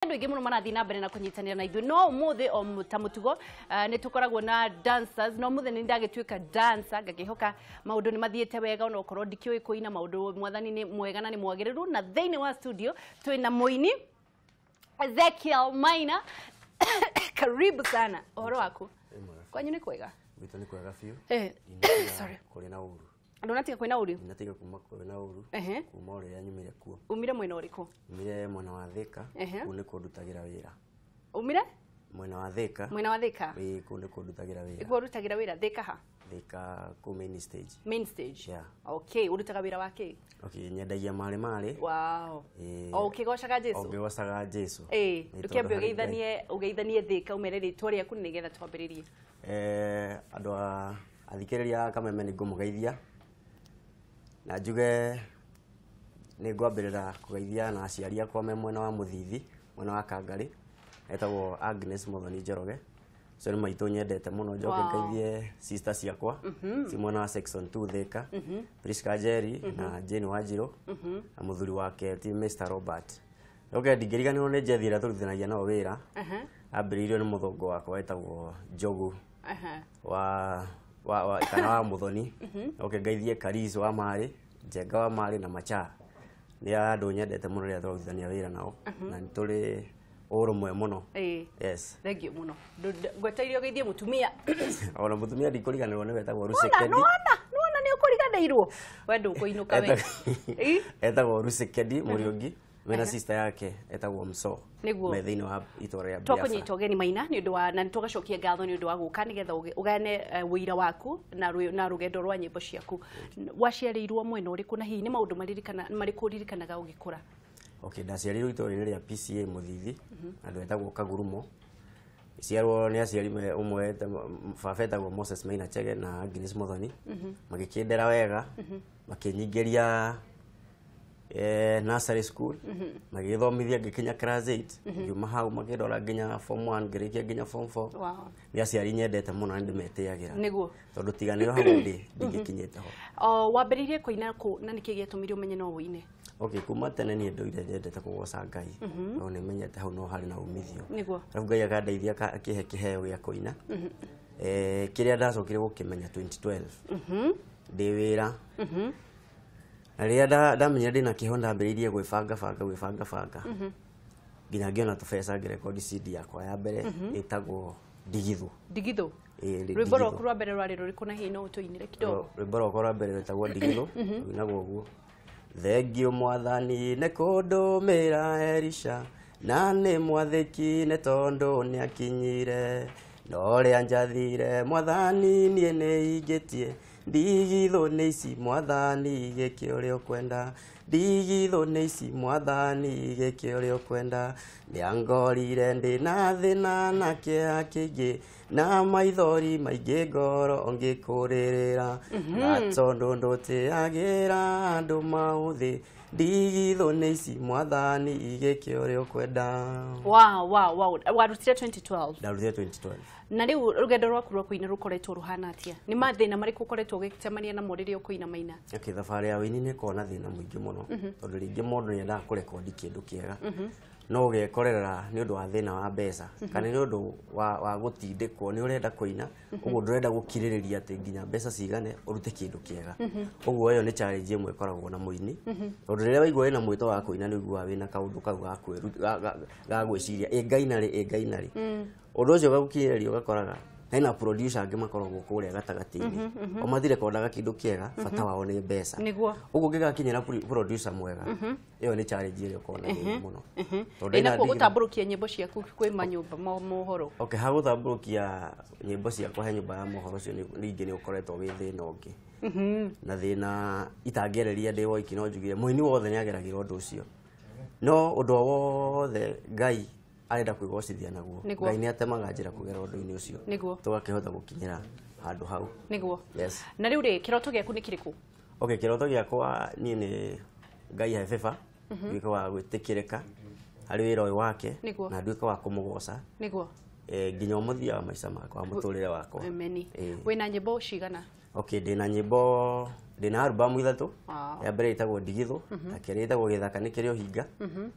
Andũ aingĩ mũno marathiĩ na mbere na kũnyitanĩra na ithuĩ, no ũmũthĩ o ta mũtugo nĩ tũkoragwo na dancers, no ũmũthĩ nĩ ndagĩtuĩka dancer. Ngakĩhoka maũndũ nĩ mathiĩte wega, ona okorwo ndikĩũĩ kũina. Maũndũ Mwathani nĩ mwega na nĩ mwagĩrĩru. Na thĩinĩ wa studio twĩna mũini Ezekiel Maina. Karibu sana. Ũhoro waku? Kwanyu nĩ kwega? Gwitũ nĩ kwega biũ. Eh, sorry. Kũrĩ na ũru. Ndũnatiga kwĩna ũru? Ndinatiga kuma kũrĩ na ũru. Kuma ũrĩa nyumire kuo. Umire mwena ũrĩkũ? Nyumire mwena wa Thĩka. Kũu nĩkuo ndutagĩra wĩra. Umire Mwena wa Thĩka. Mwena wa Thĩka? Ĩĩ, kũu nĩkuo ndutagĩra wĩra. Ikuo ũrutagĩra wĩra Thĩka ha? Thĩka kũu main stage. Main stage? Yeah. Okay, ũrutaga wĩra wa kĩ? Okay, nyendagia marĩ marĩ. Wow. Ĩĩ. O ũkĩgocaga Jesu? O ngĩgocaga Jesu. Ĩĩ. Nĩ tondũ Ndũkĩambe harĩ. Ũgeithanie Thĩka, ũmere rĩtwa rĩaku nĩgetha twambĩrĩrie. Andũ a athikĩrĩria a Kameme, nĩ ngũmũgeithia na njuge nĩ ngwambĩrĩra kũgeithia na aciari akwa me mwena wa Mũthithi, mwena wa Kangarĩ, etagwo Agnes Muthoni Njoroge. Ũcio nĩ maitũ nyendete mũno. Njoke ngeithie sister ciakwa ci mwena wa section 2 Thĩka, Priska Njeri na Jane Wanjirũ na mũthuri wake ti Mr Robert. Njoke ndingĩriganĩrwo nĩ Njethi ĩrĩa tũrutithanagia nao wĩra. Ambĩrĩirio nĩ mũthũngũ wakwa wetagwo Njogu wa kana wa Muthoni. Okay, ngeithie Karis wa Marĩ, Njenga wa Marĩ na Macha. Nĩ andũ nyendete mũno rĩrĩa tũrarutithania wĩra nao na nĩ tũrĩ ũrũmwe mũno. Yes. Thank you mũno. Ngwetereire ũgeithie mũtumia. Ona mũtumia ndikũriganĩrwo nĩ wetagwo Nona. Rusekedi. Nona nĩ ũkũriganĩirwo, we ndũkũinũka we. Etagwo Rusekedi Mũriũngi mena sister yake etagwo Mso. Nĩguo. Me thĩinĩ wa itũra rĩa Biafra. Twakũnyita ũgeni, Maina, nĩ ũndũ wa na nĩ tũgacokia ngatho nĩ ũndũ wa gũka nĩgetha ũgayane ũira waku na rũgendo rwa nyĩmbo ciaku. Waciarĩirwo mwena ũrĩkũ, na hihi nĩ maũndũ maririkana marĩkũ ũririkanaga ũgĩkũra? Okay, ndaciarirwo itũra-inĩ rĩa PCA Mũthithi, handũ hetagwo Kagurumo. Ngĩciarwo nĩ aciari ũmwe baba etagwo Moses Maina Chege na Agnes Muthoni. Magĩkĩndera wega, makĩnyingĩria nursery school, magĩthomithia ngĩkinya class 8. Ngiuma hau makĩndwara nginya form 1, ngĩrĩkia nginya form 4. Nĩ aciari nyendete mũno na nĩndĩmetĩagĩra. Tondũ tiga nĩo hau ndĩ ndingĩkinyĩte ho. O wambĩrĩirie kũina kũ, na nĩkĩ gĩatũmire ũmenye no ũine? Okay, kuma tene niĩ ndũire nyendete kũgoca Ngai. No nĩmenyete hau no harĩ na umithio. Arabu Ngai akandeithia akĩhe kĩheo gĩa kũina. Kĩrĩa ndacokire gũkĩmenya 2012 ndĩ wĩra. Na rĩrĩa ndamenyire ndĩna kĩheo, ndambĩrĩirie gwĩbanga banga, gwĩbanga banga nginya ngĩona tũbeca, ngĩrekondi CD yakwa ya mbere ĩtagwo Ndigithũ. Ndigithũ? Ĩĩ, Rwĩmbo Ndigithũ. rwaku rwa mbere rwarĩ rũrĩkũ, na hihi no ũtũinĩre kidogo? Rwĩmbo rwakwa rwa mbere rwĩtagwo Ndigithũ, rwinagwo ũguo: Thengiũ Mwathani nĩ kũndũmĩra Elisha, na nĩ mwathĩki nĩ tondũ nĩ akinyire, no ũrĩa njathire Mwathani niĩ nĩ ingĩtie. Ndigithũ nĩ ici Mwathani, gĩke ũrĩa ũkwenda. Ndigithũ nĩ ici Mwathani, gĩke ũrĩa ũkwenda. Nĩangorire ndĩ na thĩna na kĩeha kĩingĩ na maithori maingĩ, ngoro ngĩkũrĩrĩra, na tondũ ndũtĩagĩra andũ maũthĩ. Ndigithũ nĩ ici Mwathani, gĩke ũrĩa ũkwenda. Wow, warutire 2012? Ndarutire 2012. Na rĩu rũgendo rwaku rwa kũina rũkoretwo rũhana atĩa? Nĩ mathĩna marĩkũ ũkoretwo ũgĩcemania namo rĩrĩa ũkũina, Maina? Okay, thabarĩ ya wĩini nĩ ĩkoragwo na thĩna mũingĩ mũno, tondũ rĩngĩ mũndũ nĩ endaga kũrekondi kĩndũ kĩega, no ũgekorera nĩ ũndũ wa thĩna wa mbeca kana nĩ ũndũ wa gũtindĩkwo nĩ ũrenda kũina ũguo, ndũrenda gũkirĩrĩria atĩ nginya mbeca cigane ũrute kĩndũ kĩega. Ũguo ĩyo nĩ challenge ĩmwe ĩkoragwo na mũini, tondũ rĩrĩa waigua wĩna mwĩto wa kũina, nĩ ũiguaga wĩna kaũndũ kau ga gwĩciria, ĩ ngaina rĩ, ĩ ngaina rĩ. Ũndũ ũcio ũgagũkinyĩrĩria, ũgakoraga hena producer angĩ makoragwo kũrĩa gatagatĩ-inĩ, o matirekondaga kĩndũ kĩega, bata wao nĩ mbeca. Ũguo ũngĩgakinyĩra producer mwega, ĩyo nĩ challenge ĩrĩa ũkoragwo nayo mũno. Tondũ Ĩ nakuo ĩna gũtambũrũkia nyĩmbo ciaku kwĩ manyũmba mohoro? Okay, ha gũtambũrũkia nyĩmbo ciakwa he nyũmba ya mohoro ũcio ningĩ nĩ ũkoretwo wĩ thĩna ũngĩ, na thĩna itangĩereria ndĩ woiki. No njugire mũini wothe nĩ ageragĩra ũndũ ũcio, no ũndũ o wothe Ngai arenda kwĩgocithia naguo, Ngai nĩ atemaga njĩra kũgerera ũndũ-inĩ ũcio, tũgakĩhota gũkinyĩra handũ hau. Yes. Na rĩu rĩ, kĩroto gĩaku nĩ kĩrĩkũ? Okay, kĩroto gĩakwa niĩ nĩ Ngai he favor, nduĩke wa gwĩtĩkĩrĩka harĩ wĩra ũyũ wake na nduĩke wa kũmũgoca nginya mũthia wa maica makwa, wa mũtũrĩre wakwa. Ameni. Ĩĩ. Wĩna nyĩmbo cigana? Okay, ndĩna nyĩmbo Ndĩna album 3. Wow. Ya mbere ĩtagwo Ndigithũ, ya kerĩ ĩtagwo Gĩthaka nĩ kĩrĩ ũhinga,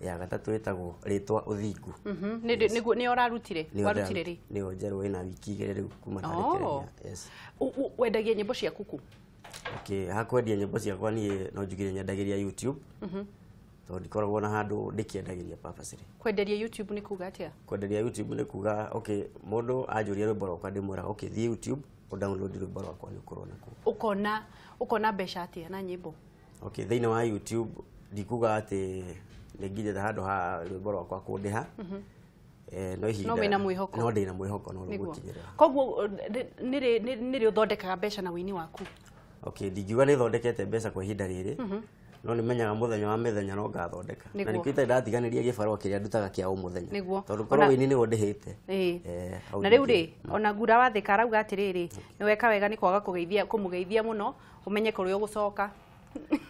ya gatatũ ĩtagwo Rĩtwa Ũthingu. Nĩguo nĩyo ũrarutire? Nĩyo Warutire rĩ? Nĩyo njerũ, ĩna wiki 2 rĩu kuma ndarekereria. Yes. Wendagia nyĩmbo ciaku kũ? Okay, hakwendia nyĩmbo ciakwa niĩ no njugire nyendagĩria YouTube, tondũ ndikoragwo na handũ ndĩkĩendagĩria purposely. Kwenderia YouTube nĩ kuga atĩa? Kwenderia YouTube nĩ kuga, okay, mũndũ anjũria rwĩmbo rwakwa ndĩmwĩraga, okay, thiĩ YouTube ũdownload rwĩmbo rwakwa nĩ ũkũrona kũu. Ũkona mbeca atĩa na nyĩmbo? Okay, thĩinĩ wa YouTube ndikuga atĩ nĩ nginyĩte handũ ha rwĩmbo rwakwa kũndĩha, no ihinda No wĩna mwĩhoko. No ndĩna mwĩhoko no Nĩguo. rũgũkinyĩrĩra. Koguo nĩrĩ ũthondekaga mbeca na wĩini waku? Okay, ndingiuga nĩ thondekete mbeca kwa ihinda rĩrĩ, no nĩ menyaga mũthenya wa mĩthenya no ngathondeka, na nĩkĩo itarĩ ndatiganĩria gĩbarũa kĩrĩa ndutaga kĩa o mũthenya, tondũ korwo wĩini nĩguo ndĩhĩte. Hau Na rĩu rĩ, ona Ngura wa Thĩka arauga atĩrĩrĩ, nĩ weka wega nĩ kwaga kũgeithia kũmũgeithia mũno, ũmenye kũrĩa ũgũcoka.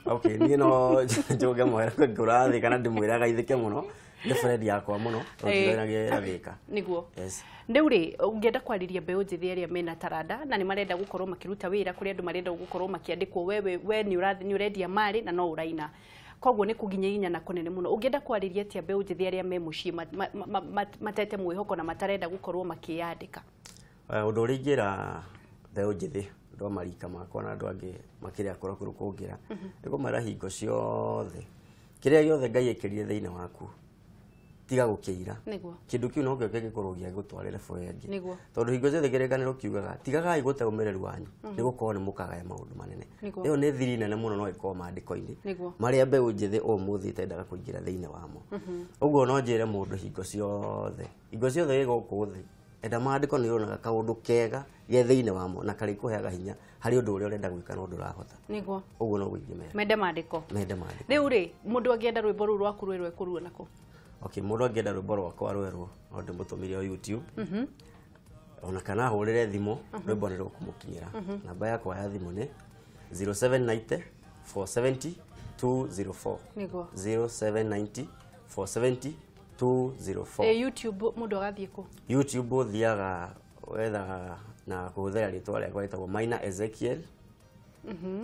Okay, niĩ no njuge mwera Ngura wa Thĩka na ndĩmwĩre agaithĩke mũno, nĩ friend yakwa mũno, tondũ tũranagĩra Thĩka. Nĩguo. Yes. Rĩu rĩ, ũngĩenda kwarĩria mbeũ njĩthĩ arĩa mena taranda na nĩ marenda gũkorwo makĩruta wĩra, kũrĩ andũ marenda gũkorwo makĩandĩkwo, we nĩ ũrendia marĩ na no ũraina, koguo nĩ kũginyaginyana kũnene mũno, ũngĩenda kwarĩria atĩa mbeũ njĩthĩ arĩa me mũciĩ matete mwĩhoko na matarenda gũkorwo makĩyandĩka? Ũndũ ũrĩa ingĩra mbeũ njĩthĩ, andũ a marika makwa na andũ angĩ makĩrĩ akũrũ kũngĩra, nĩ kũmera hingo ciothe kĩrĩa gĩothe Ngai ekĩrire thĩinĩ waku tiga gũkĩira. Kĩndũ kĩu nokĩo kĩngĩkorwo gĩa gũtwarĩra bũrũri angĩ, tondũ hingo ciothe kĩrĩkanĩro kiugaga tigagai gũte ũmĩrĩru wanyu, nĩ gũkorwo nĩ mũkagaya maũndũ manene. Ĩyo nĩ thiri nene mũno, no ĩkorwo maandĩko-inĩ marĩa mbeũ njĩthĩ ũmũthĩ itendaga kũingĩra thĩinĩ wamo. Ũguo no njĩre mũndũ hingo ciothe, hingo ciothe wĩ gũkũ thĩ, enda maandĩko, nĩ ũronaga kaũndũ kega ge thĩinĩ wamo na karĩkũheaga hinya harĩ ũndũ ũrĩa ũrenda gwĩka no ndũrahota. Ũguo noguo ingĩmera. Mende maandĩko. Mende maandĩko. Rĩu rĩ, mũndũ angĩenda rwĩmbo rũu rwaku rwĩrwo ekũruona kũ? Okay, mũndũ angĩenda rwĩmbo rwakwa rwerũ no ndĩmũtũmĩre o YouTube, ona kana ahũrĩre thimũ, rwĩmbo nĩ rũkũmũkinyĩra. Namba yakwa ya thimũ nĩ 0790 470 204. 0790 470 204. YouTube mũndũ agathiĩ kũ? YouTube ũthiaga wethaga na kũhũthĩra rĩtwa rĩakwa rĩtagwo Maina Ezekiel,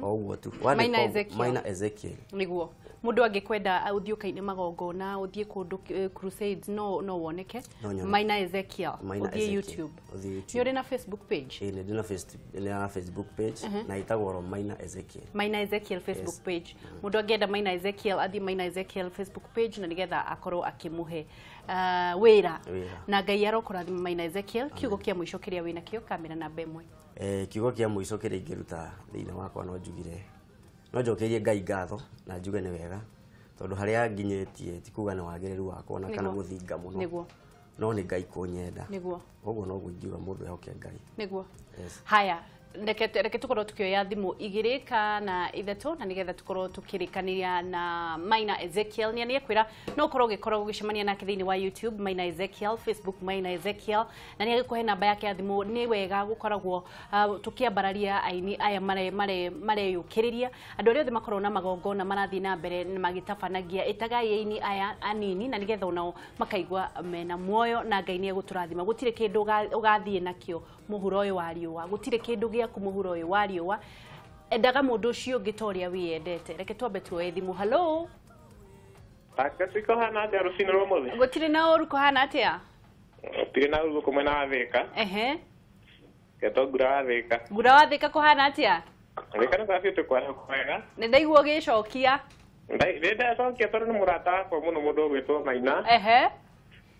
o ũguo tu. Maina Ezekiel. Maina Ezekiel. Nĩguo. Mũndũ angĩkwenda ũthiĩ ũkaine magongona, ũthiĩ kũndũ crusades, no woneke? No nyoneke. Maina Ezekiel. Maina Ũthiĩ Ezekiel. YouTube. Ũthiĩ YouTube. Nĩ ũrĩ na Facebook page? Ĩĩ, nĩ ndĩ na Facebook page na ĩtagwo oro Maina Ezekiel. Maina Ezekiel Facebook page. Mũndũ angĩenda Maina Ezekiel athiĩ Maina Ezekiel Facebook page na nĩgetha akorwo akĩmũhe wĩra. Wĩra. Na Ngai arokũrathima Maina Ezekiel. Kiugo kĩa mũico kĩrĩa wĩna kĩo, kamera namba 1. Kiugo kĩa mũico kĩrĩa ingĩruta thĩinĩ wakwa, no njugire no njokerie Ngai ngatho na njuge nĩ wega, tondũ harĩa nginyĩtie ti kuga nĩ wagĩrĩru wakwa na kana gũthinga mũno, no nĩ Ngai kũnyenda. Ũguo noguo ingiuga mũndũ ehoke Ngai. Yes. Haya, reke tukorwo tukioya thimũ 2 kana 3 na nigetha tukorwo tukirikanĩria na Maina Ezekiel. Nĩ nĩekwĩra no ũkorwo ũgĩkorwo ũgĩcemania nake thĩinĩ wa YouTube Maina Ezekiel, Facebook Maina Ezekiel, na nĩ agĩkũhe namba yake ya thimũ. Nĩ wega gũkoragwo tũkĩambararia aini aya mareyũkĩrĩria, andũ arĩa othe makoragwo na magongona marathiĩ na mbere na magĩtabanagia, ĩtagai aini aya anini na nĩgetha onao makaigua mena muoyo, na Ngai nĩ egũtũrathima. Gũtirĩ kĩndũ ũgathiĩ nakĩo mũhuro ũyũ wa riũa, gũtirĩ kĩndũ gĩaku mũhuro ũyũ wa riũa. Endaga mũndũ ũcio ũngĩ ta ũrĩa wĩyendete. Reke twambe tuoye thimũ. Hello. Takasiko hana atĩa rũcinĩ rwa ũmũthĩ? Gũtirĩ na ũru, kũhana atĩa? Gũtirĩ na ũru gũkũ mwena wa Thĩka. Getwo Ngura wa Thĩka. Ngura wa Thĩka kũhana atĩa? Thĩka nĩ kwabiũ tũkwara kwega. Nĩ ndaigua ũgĩcokia. Nĩ ndacokia tondũ nĩ mũrata wakwa mũno mũndũ ũgwĩtwo Maina.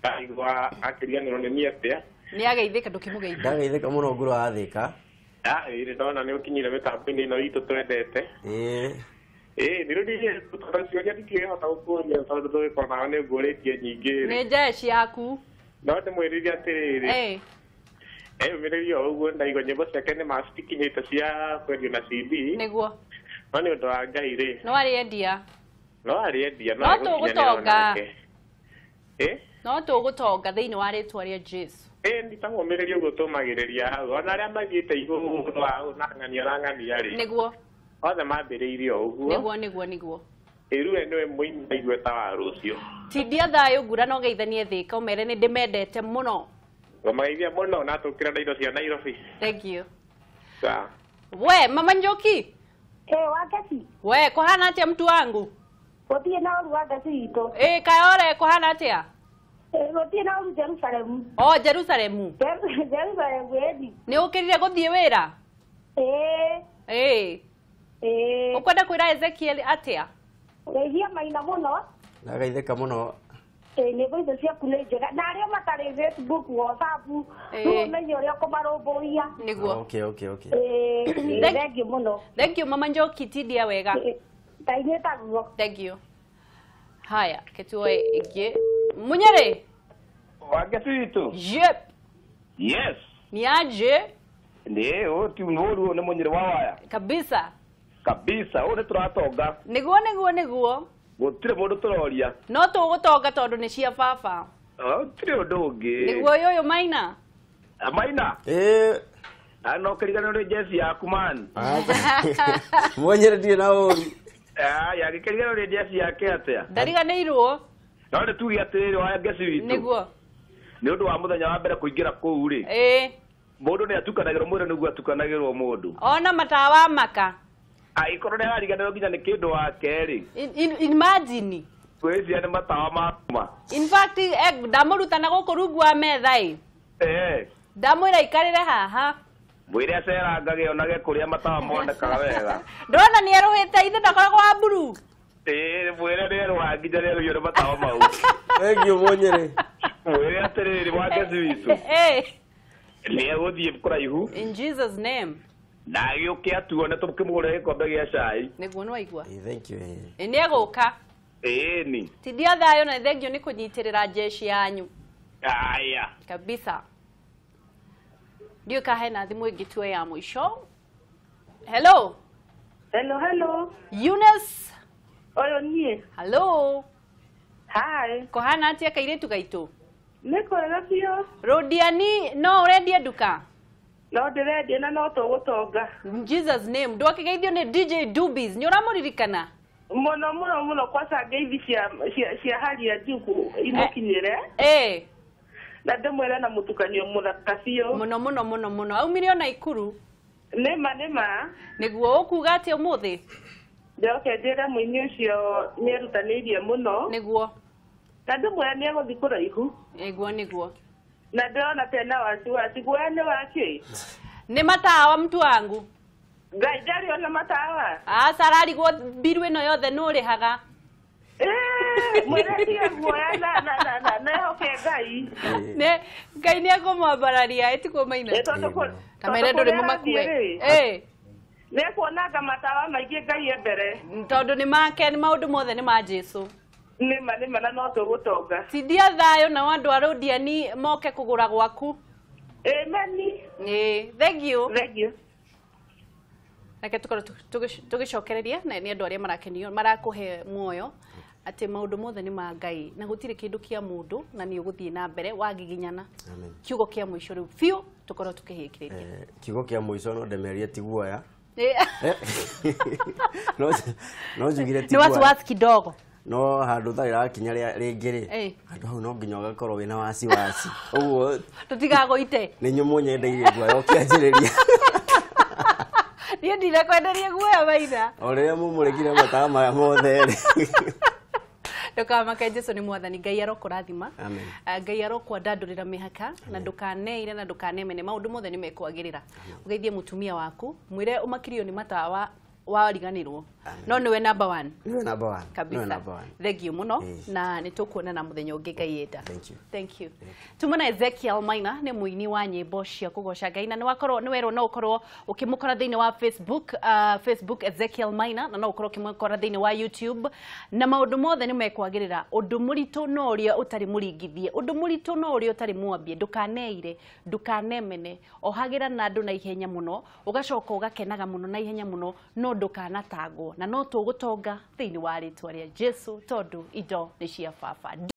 Ndaigua akĩriganĩrwo nĩ niĩ atĩa. Nĩ ageithĩka, ndũkĩmũgeithia. Ndageithĩka mũno Ngura wa Thĩka. Ĩĩ, ndona nĩ ũkinyire mĩtambo-inĩ ĩno itũ twendete. Ĩĩ, nĩ tondũ ciũria ndingĩhota gũkũria tondũ tũgĩkorwo nawe nĩ ngũrĩtie nyingĩ. Nĩ njeci yaku. No ndĩmwĩrire atĩrĩrĩ. Eyũmĩrĩrie o ũguo, ndaigua nyĩmbo ciake nĩ ma citikinyĩte cia kwendio na CD. Nĩguo. No nĩ ũndũ wa Ngai rĩ. No arĩendia. No arĩendia, no tũgũtonga. No tũgũtonga thĩinĩ wa rĩtwa rĩa Jesu. Ĩĩ, nditamũmĩrĩria ũguo tũmagĩrĩria hau. Ona arĩa mathiĩte igũrũ wa na ng'ania na ng'ania rĩ. Nĩguo. Othe mambĩrĩirie o ũguo. Nĩguo, nĩguo, nĩguo. Ĩĩ, rĩu we nĩwe mũini na igweta wa rũciũ. Tindia thayũ Ngura, no geithanie Thĩka, ũmere nĩ ndĩmendete mũno. Ngũmageithia mũno na tũkĩra na indo cia Nairobi. Thank you. Sawa. We, Mama Njoki. Wangeci. We kuhana atia mtu wangu? Gũtirĩ na ũru Wangeci witũ. Kayore kuhana atia? Gũtirĩ na ũru Jerusalemu. Oh, Jerusalemu. Jerusalemu ĩni. Nĩ ũkĩrire gũthiĩ wĩra? Ũkwenda kwĩra Ezekiel atĩa? Wĩhia Maina mũno. Ndagaithĩka mũno. Nyĩmbo icio ciaku nĩ njega. Na arĩa matarĩ Facebook, WhatsApp, rĩu ũmenye ũrĩa ũkũmarũmbũiya. Nĩguo. Okay. Thank you mũno. Thank you Mama Njoki, tindia wega. Ngai nĩ taguo. Thank you. Haya, ketuoe ĩngĩ. Munyere. Wangeci witũ. Yep. Yes. Ni aje? Nĩ ũũ ti ũru nĩ Munyere wa waya. Kabisa. Kabisa, ũũ nĩ tũratonga. Nĩguo. Gũtirĩ mũndũ tũroria. No tũgũtonga tondũ nĩ cia baba. Gũtirĩ ũndũ ũngĩ. Nĩguo ũyũ Maina. Maina. No kĩriganĩrwo nĩ jeci yaku man. Munyere ndirĩ na ũru. Aya, gĩkĩriganĩrwo nĩ jeci yake atĩa? Ndariganĩirwo. No nĩ tuge atĩrĩrĩ Wangeci witũ. Nĩguo. Nĩ ũndũ wa mũthenya wa mbere kũingĩra kũu rĩ. Mũndũ nĩ atukanagĩrwo mwĩrĩ nĩguo atukanagĩrwo mũndũ. Ona matawa maka. Angĩkorwo nĩ arariganĩrwo nginya nĩ kĩndũ wake rĩ. Imagine. Ngwĩciria nĩ matawa makuma. In fact, ndamũruta na gũkũ rungu wa metha ĩ. Ndamwĩra aikarĩre haha. Mwĩre acerangage onage kũrĩa matawa monekaga wega. Ndona nĩ erũhĩte ithe ndakoragwo wa mburu. Mwĩre nĩ erũha nginya nĩ erũhio nĩ matawa mau. Thank you Munyere. Mwĩre atĩrĩrĩ Wangeci witũ. Nĩ egũthiĩ kũraihu. In Jesus name. Na agĩũke atuone tũkĩmũgũrĩre gĩkombe gĩa cai. Nĩguo nĩwaigua. Thank you. Nĩ egũka. Ĩni. Tindia thayũ na thank you nĩ kũnyitĩrĩra jeshi yanyu. Aya. Kabisa. Ndiũĩ kana hena thimũ ĩngĩ tuoe ya mũico. Hello. Hello. Eunice. Ũyũ niĩ. Hello. Hi. Kũhana atĩa kairĩtu gaitũ? Nĩ kwega biũ. Rũdiani no ũrendia nduka? No ndĩrendia na no tũgũtonga. In Jesus name. Ndwakĩgeithio nĩ DJ Dubis. Nĩ ũramũririkana? Mũno kwaca ngeithi cia hali ya juu imũkinyĩre. Na ndĩmwĩre na mũtukanio mũthaka biũ. Mũno. Aumire ona Ikuru. Nĩma. Nĩguo ũkuga atĩa ũmũthĩ? Njoke njĩre mũini ũcio nĩerutanĩirie mũno. Nĩguo. Na ndĩmwĩre nĩegũthiĩ kũraihu. Nĩguo. Na ndĩrona tena wasiwasi guoya nĩ wakĩ? Nĩ matawa mtu wangu. Ngai ndarĩ ona matawa. Aca ararigwo mbiru ĩno yothe nũ ũrĩhaga. Mwĩre tige guoya na ehoke Ngai. Nĩ Ngai nĩ ekũmwambararia ĩtikuo Maina. Kamere ndũrĩ mũmakue. Nĩekuonanga matawa maingĩ Ngai e mbere. Tondũ nĩ make nĩ maũndũ mothe nĩ ma Jesũ. Nĩma na no tũgũtonga. Tindia thayũ nao andũ a Rũdiani moke kũgũra gwaku. Meni. Thank you. Thank you. Reke tũkorwo tũgĩcokereria na nĩ andũ arĩa marakenio marakũhe muoyo atĩ maũndũ mothe nĩ ma Ngai na gũtirĩ kĩndũ kĩa mũndũ na nĩ ũgũthiĩ na mbere wagiginyana. Kiugo kĩa mũico rĩu biũ tũkorwo tũkĩhĩkĩrĩria. Kiugo kĩa mũico no ndemerie ti guoya. No njugire ti guoya. Nĩ wasiwasi kidogo. No handũ ũtarĩ rakinya rĩngĩ rĩ, handũ hau no nginya ũgakorwo wĩna wasiwasi. Ũguo tũtigagũite. Nĩ inyuĩ mũnyendeirie guoya ũkĩanjĩrĩria. Niĩ ndinakwenderia guoya Maina. O rĩrĩa mũmũrĩkire matawa maya mothe rĩ. Ndũkamake Jesũ nĩ mwathani. Ngai arokũrathima. Amen. Ngai arokwandandũrĩra mĩhaka na ndũkaneire na ndũkanemene. Maũndũ mothe nĩ mekwagĩrĩra. Ũgeithie mũtumia waku, mwĩre ũmakirio nĩ matawa wariganĩrwo. No nĩwe number 1. Nĩwe number 1. Kabisa. Thank you mũno na nĩ tũkuonana mũthenya ũngĩ Ngai enda. Thank you. Thank you. Tumana Ezekiel Maina nĩ mũini wa nyĩmbo cia kũgoca Ngai na nĩwakorwo nĩwerwo no ũkorwo ũkĩmũkora thĩinĩ wa Facebook, Facebook Ezekiel Maina na no ũkorwo ũkĩmũkora thĩinĩ wa YouTube na maũndũ mothe nĩ mekwagĩrĩra. Ũndũ mũritũ no ũrĩa ũtarĩ mũringithie, ũndũ mũritũ no ũrĩa ũtarĩ mwambie. Ndũkaneire, ndũkanemene, ohagĩra na andũ na ihenya mũno, ũgacoka ũgakenaga mũno na ihenya mũno, no ndũkanatangwo na no tũgũtonga thĩinĩ wa rĩtwa rĩa Jesũ tondũ indo nĩ cia baba.